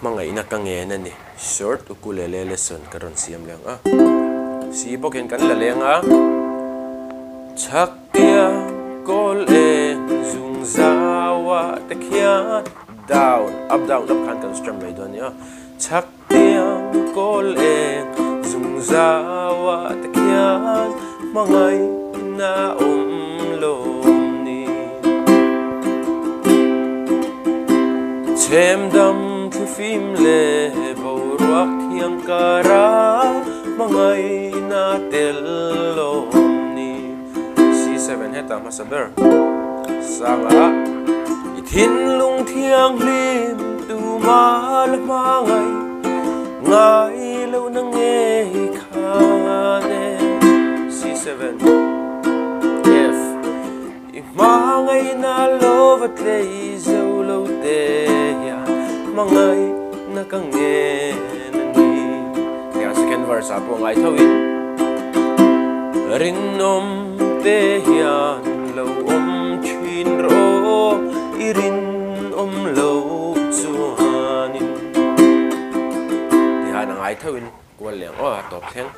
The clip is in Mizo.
Hmangaihna ka ngen a ni. Short ukulele lesson ka rawn siam leng a. Si bawkin kan la leng a. Chhak tiang kawl eng zung zau ah te khian down, up down up khan kan strum mai dawn a ni a. Chhak tiang kawl eng zung zau ah te khian hmangaihna awm lawm ni. Chhem dam thlifim leh boruak thiang kara hmangaihna tel lawm ni. C7 hetah hmasa ber sanga i thinlung thianghlim tuma la hmangaih ngai lohna ngei khan e. C7 F I hmangaihna lova tlei zo lo te hian hmangaihna ka ngen a ni. Tiang second verse ah pawh ngai tho in rinawm te hian lo awm thin rawh i rinawm lo chuanin. Tihan a ngai tho in kual leng aw a tawp thleng.